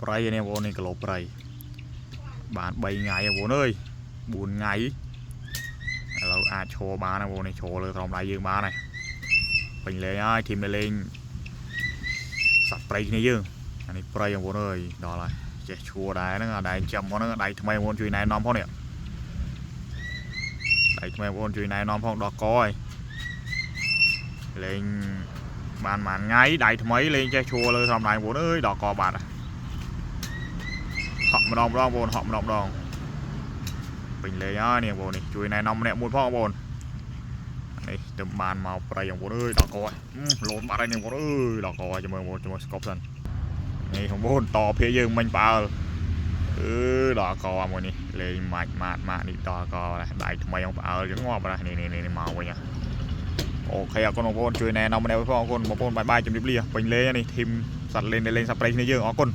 ព្រៃនេះបងប្អូននេះគីឡូព្រៃបាន3ថ្ងៃបងប្អូនអើយ4ថ្ងៃឥឡូវអាចឈរបានណាបងប្អូននេះឈរលើក្រោមដៃយើងបានហើយពេញលេងហើយ team លេងសត្វព្រៃគ្នាយើងអានេះព្រៃបងប្អូនអើយដល់ហើយចេះឈួរដែរហ្នឹងអាដៃចាំមកហ្នឹងដៃថ្មីបងប្អូនជួយណែនាំផងនេះដៃថ្មីបងប្អូនជួយណែនាំផងដល់កហើយលេងបានមួយថ្ងៃដៃថ្មីលេងចេះឈួរលើក្រោមដៃបងប្អូនអើយដល់កបាត់ហក់ម្ដងម្ដងបងប្អូនហក់ម្ដងម្ដងពេញលេងហើយនេះបងប្អូននេះជួយណែនាំម្នាក់មួយផងបងប្អូននេះទៅបានមកព្រៃបងប្អូនអើយដល់កហើយលូនបាត់ហើយនេះបងប្អូនអើយដល់កហើយចាំមើលបងប្អូនចាំមើលស្កប់សិននេះបងប្អូនតភាកយើងមិញផ្អើលអឺដល់កមួយនេះលេងម៉ាច់ម៉ាត់ម៉ាក់នេះដល់កដៃថ្មីងផ្អើលចឹងងាប់ណានេះនេះនេះមកវិញ OK អរគុណបងប្អូនជួយណែនាំម្នាក់ផងអរគុណបងប្អូន bye bye ជម្រាបលាពេញលេងនេះ team សត្វលេងលេងសត្វព្រៃគ្នាយើងអរគុណ។